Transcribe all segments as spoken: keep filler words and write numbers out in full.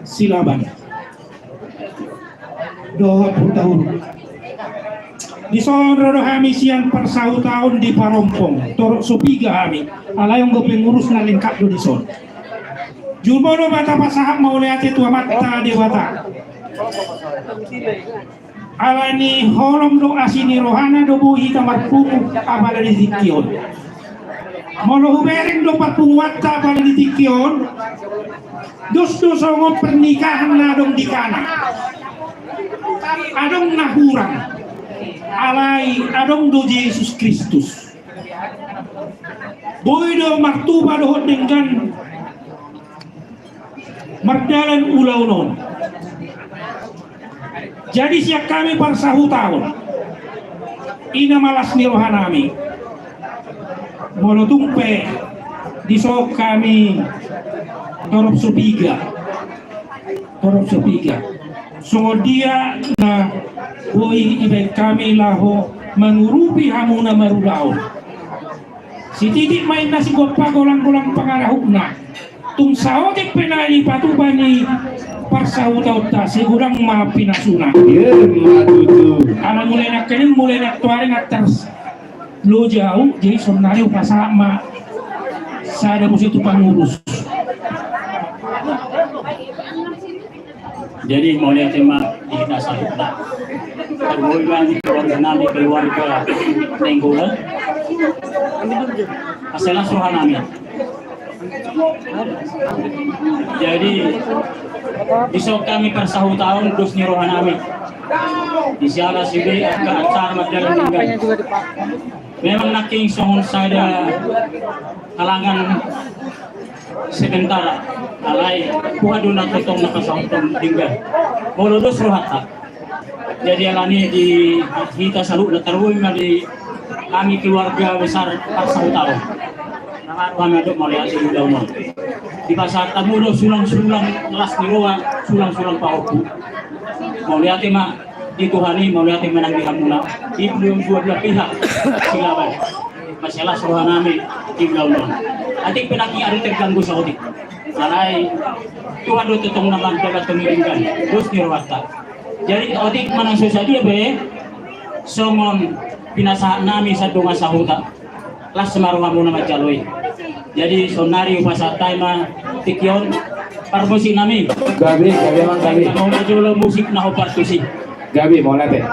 Silaban dohot Hutauruk. Dison ro do hami sian parsahutaon di Parompong, torop so piga hami. Alai anggo pengurus na lengkap do dison. Jumolo ma tapasahat mauliate tu Amanta Debata. Alani holong dohot asi ni rohana do boi hita marpungu apala di tingki on. Molo hubereng do parpunguanta apala di tingki on, dos do songon pernikahan na adong di Kana. Adong na hurang, alai adong do Jesus Kristus. Boi do martupa dohot denggan mardalan ulaon on. Jadi sian hami parsahutaon, i ma las ni rohanami. Molo tung pe dison hami torop so piga, torop so piga, songon dia na boi dibaen hami laho mangurupi hamuna marulaon. Sititi ma inna sigompa, golang-golang pangarahutna. Tung saotik pe na dipatupa ni parsahutaonta, sai godang ma pinasuna. Iya, ma tutu. Ala mulai nangkining, mulai nantoari ngantar loja au, jadi saonnari hupasahat ma sada muse tu pangurus. Jadi mauliate ma di hita saluhutna. Tarlumobi ma di keluarga nami, keluarga Nainggolan. Mansai las rohanami. Jadi dison hami parsahutaon, dos ni rohanami. Di siala sude angka acara mardalan denggan. Memang nangkin songon sada halangan sementara, alai Tuhan do na tongtong na pasahathon denggan. Molo dos rohanta. Jadi alani di hita saluhutna, tarlumobi ma di hami keluarga besar parsahutaon. Hami mandok mauliate di ulaon on. Dipasahat hamu do sulang-sulang las ni roha, sulang-sulang pahompu. Mauliate ma di Tuhan i, mauliate ma nang di hamuna. Di dua belah pihak, silaban. Mansai las rohanami di ulaon on. Atik pe nangkin adong terganggu saotik, alai Tuhan do tongtong na mandalanhon denggan, dos ni rohanta. Jadi otik manang so sadia pe, songon pinasahat nami sian dongan sahuta, las ma rohamuna manjalo i. Jadi saonnari hupasahat hami ma tingki on parmusik nami. Gabe, gabe, amang, gabe. Molo jolo musik na hombar tusi. Gabe, mauliate.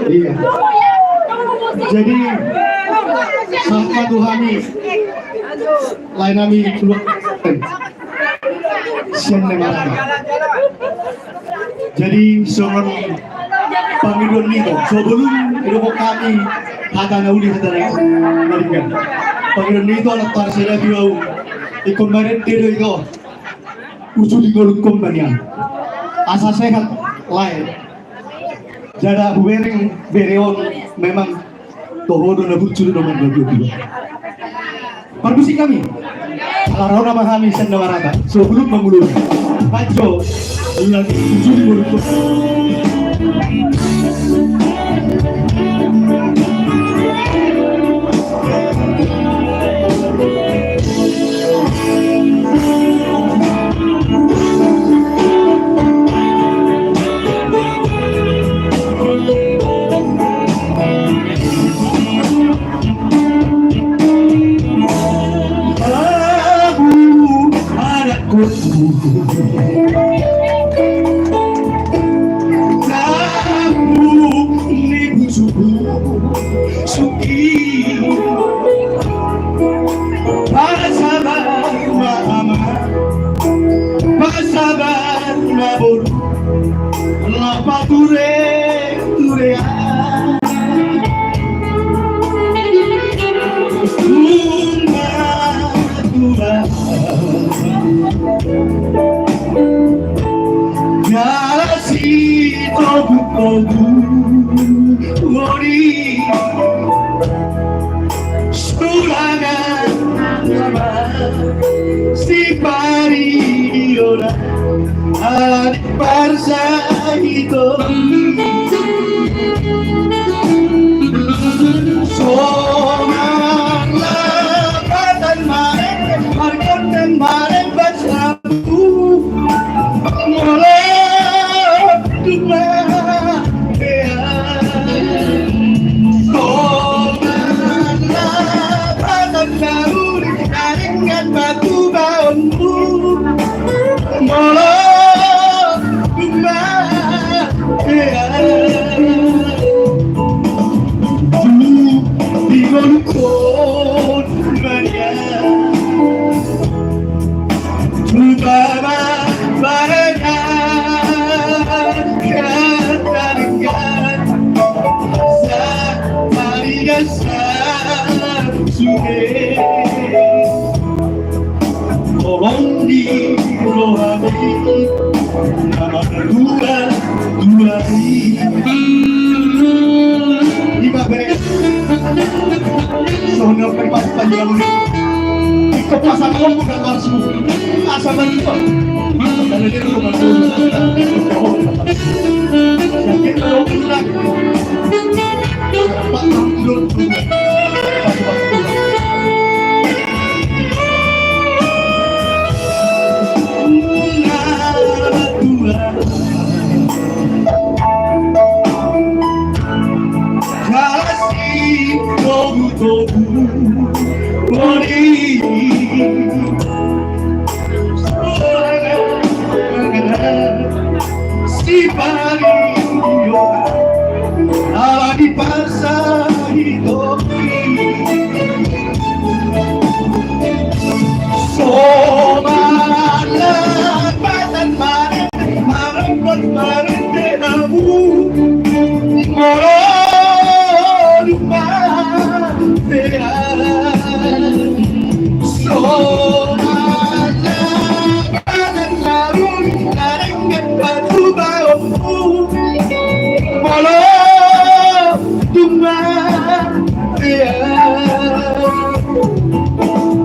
Iya. Jadi, sahat ma tu hami, lae nami keluarga sian Namarata. Jadi, songon pangidoan ni ito, sebelum didok hami hata na uli, hata na denggan, pangidoan ni ito, anak parsadaan tu ahu, ingkon marende do ito uju di ngolungkon ma nian, asa sehat lae. Jala hubereng bere on memang toho do na burju do na marnabia. Parmusik nami, ala ro nama hami sian Namarata, sebelum mangulon. Pajo, ulang uju di ngolungkon. Ahu anak kosmu, ahu ni bujuku, suki. Pasabar ma ama, pasabar ma boru, lam pature-turean. Tung ma tua, jala sitogu-togu ngoni, sulangan nama sipari di ona. Ala di parsahiton, sonang lapatan marende, markondang marende, basamu molo duma. Sonang lapatan na uli, na denggan ma tu baonmu. Molo duma, tu di ngolungkon ma nian. Utama barang kata denggan, sa tariga sa sude. Tolong di rohami nama dua dua i. Ima bere. Songon na pepasang yang ikut pasang ngomong dan langsung asa mantap. Karena dia rumah dulu. Yang kita mau pulang. Pak Abdul. Jala sitogu-togu ngoni, sipari di ona, ala di parsahiton. Sonang lapatan marende, marende, marende hamu. Molo duma, sonang lapatan na uli, na denggan ma tu baonmu. Molo duma,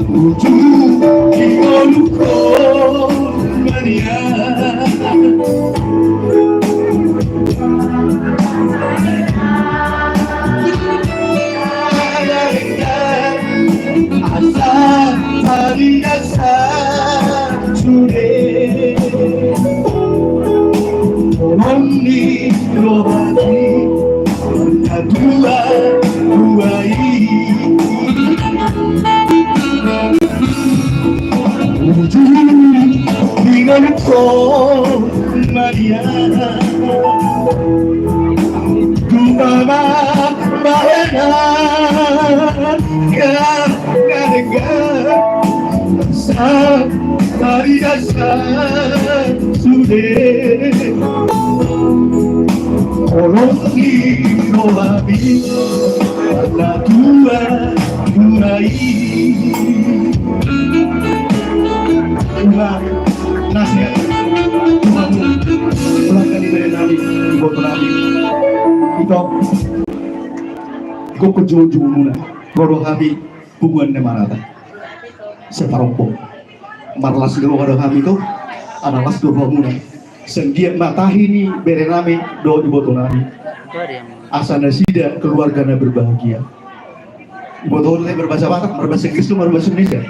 uju di ngolungkon ma nian. Maria, tu mama, bahenan, Sa, tarida sa sude. Holong ni roha mi, na tua, tua i. Ulang, nasihat. Ulang, ulang kali dari nami, buat nami. Ito. Iko kejujur muna. Rodo hami. Punguan ni marata. Separompong. Marlas ni roha do hami tu. Ala las do rohamuna. Sanggiat ma tahi ni bere nami dohot iboto nami. Asa nasida keluarga na berbahagia. Iboto nami berbahasa Batak, berbahasa Inggris tu berbahasa Indonesia.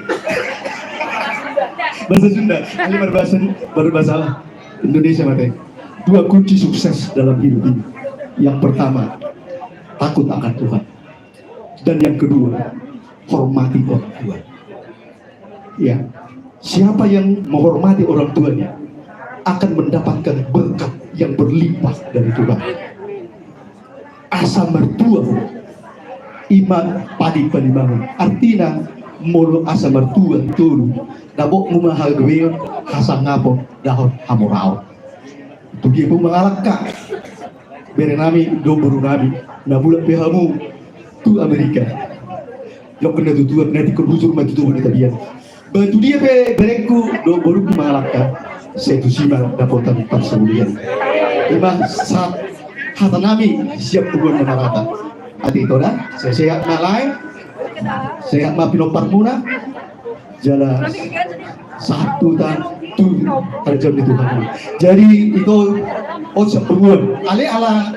Bahasa Sunda. Ini berbahasa, berbahasa Indonesia mate. Dua kunci sukses dalam hidup ini. Yang pertama, takut akan Tuhan. Dan yang kedua, hormati orang tua. Ya, siapa yang menghormati orang tuanya akan mendapatkan berkat yang berlimpah dari Tuhan. Asa martua ima padi panimangan. Artina molo asa martua tolu, dapotmu ma hagabeon, hasangapon, dohot hamoraon. Tu dia pe mangalangka. Bere nami dohot boru nami, na mulak pe hamu tu Amerika. Didok na tutu, na tingkon bujur ma tutu di tabian. Ba tu dia pe berengku dohot borungku mangalangka, sai tusi ma dapotan parsaulian. Ima sahat hata nami sian punguan ni marata. Ate ito da, sehat ma lae, sehat ma pinomparmuna. Jala sahat tu ta tu harajaon ni Tuhan. Jadi ito, on sian punguan. Ale ala.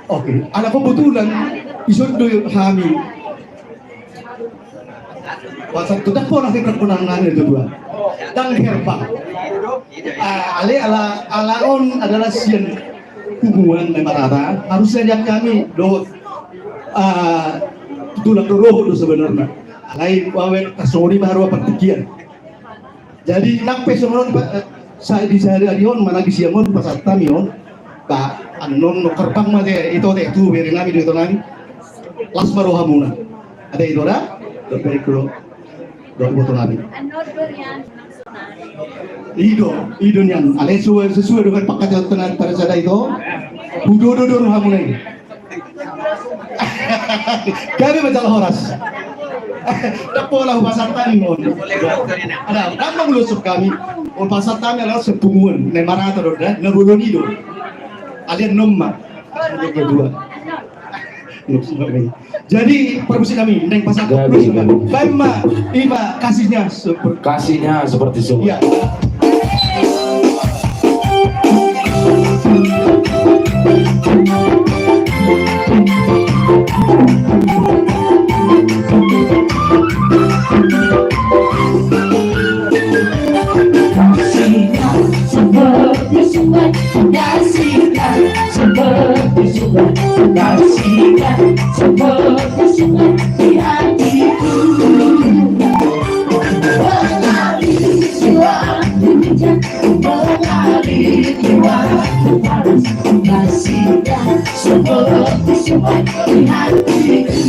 Oke, ala kebetulan ison do hami. Pasal tu dapot nasi perkenalan itu dua. Dan herbal. Ah, ale ala, ala on adalah sian punguan ni marata, harusnya yang kami dohot, ah, tulang do rohot do sebenarnya. Alai wawen kasoni ma haroa partingkian. Jadi nang pe songon on, eh, sa-, di sahari-hari on manang di siang on pasahat hami on. Ba annon no kerbang ma te ito te tu bere nami dohot ito nami. Las ma rohamuna. Ate ito da? Dohot bere kulo. Dohot iboto nami. I do, i do nian. Alai sesuai, sesuai dengan pangkataion pada sada ito. Hudodo do rohamuna i. Gabe ma jala horas. Dapot ala hupasahat hami on. Ada, dang mangulosok hami. Hupasahat hami ala sian punguan ni marata do da, na bolon i do. Alai annon ma. Dua. Jadi, permisi kami, neng pasang. Gabe, gabe. Baik, Mak. Ima kasihnya seperti. Kasihnya seperti sungai. Ya. Kasihnya seperti sungai, kasihnya seperti sungai, kasihnya seperti sungai di hatiku. Mengalir di waktu hujan, mengalir di waktu panas, kasihnya seperti sungai di hatiku.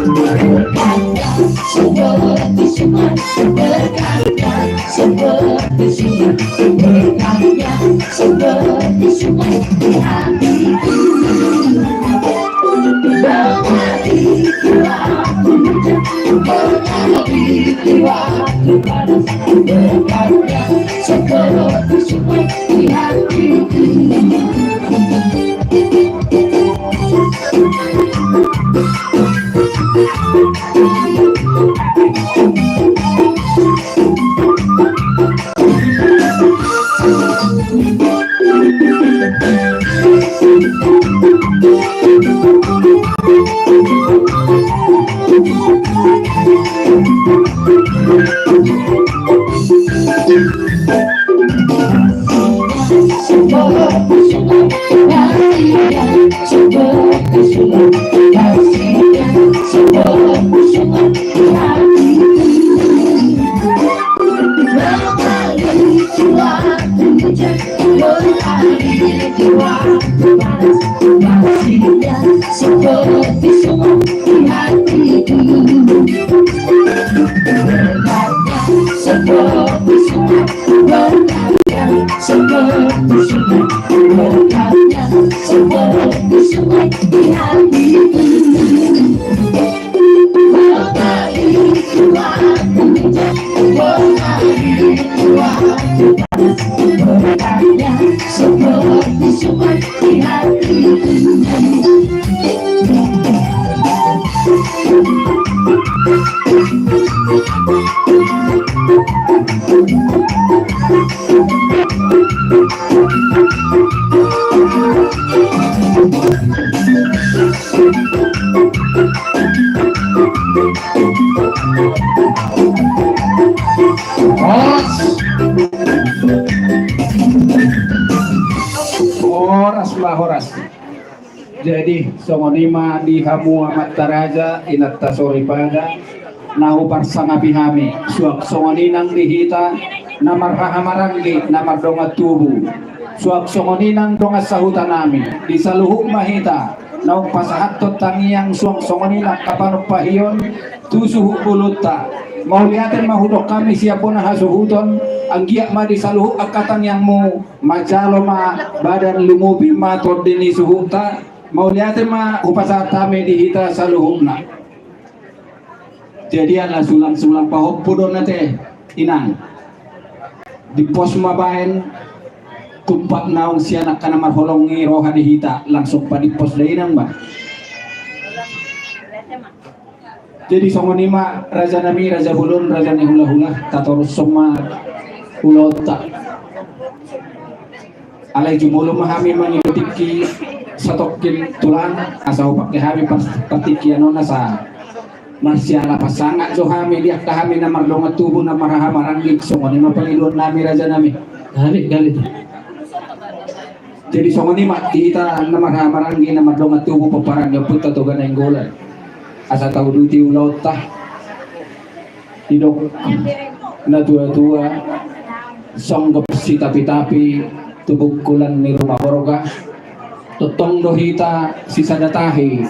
Berpanjang seperti sungai, berpanjang seperti sungai, berpanjang seperti sungai di hatiku. Mengalir di waktu hujan, mengalir di waktu panas, berpanjang seperti sungai di hatiku. Horas. Horas ma, horas. Jadi songon i ma di hamu amanta raja, inanta soripada, na huparsangapi hami, suang songon i nang di hita na marhahamaranggi na mardongan tubu. Suang songon i nang dongan sahutanami, di saluhut ma hita naung pasahathon tangiang suang songon i nang angka panumpahion tu suhut bolonta. Mauliate ma hudok hami sian bona hasuhuton, anggiat ma di saluhut angka tangiangmu manjalo ma badan, lumobi ma tondi ni suhutta. Mauliate ma hupasahat hami di hita saluhutna. Jadi ala sulang-sulang pahompu do na te, inang. Dipos ma baen tumpak naung sian angka na marholong i roha di hita, langsung padippos da inang ba. Jadi songon i ma rajanami, raja bolon, raja ni hulahula, tatorushon ma ulaonta. Alai jumolo ma hami mangido tingki satongkin tulang, asa hupake hami pas partingkian on asa marsiala pasangap jo hami di angka hami na mardongan tubu na marhahamaranggi. Songon i ma pangidoannami rajanami. Gabe, gabe tu. Jadi songon i ma hita na marhahamaranggi na mardongan tubu pomparan ni Ompunta Toga Nainggolan, asa tauduti ulaonta. Didok na tua-tua, songgop sitapitapi tu bungkulan ni ruma borga. Tongtong do hita sisada tahi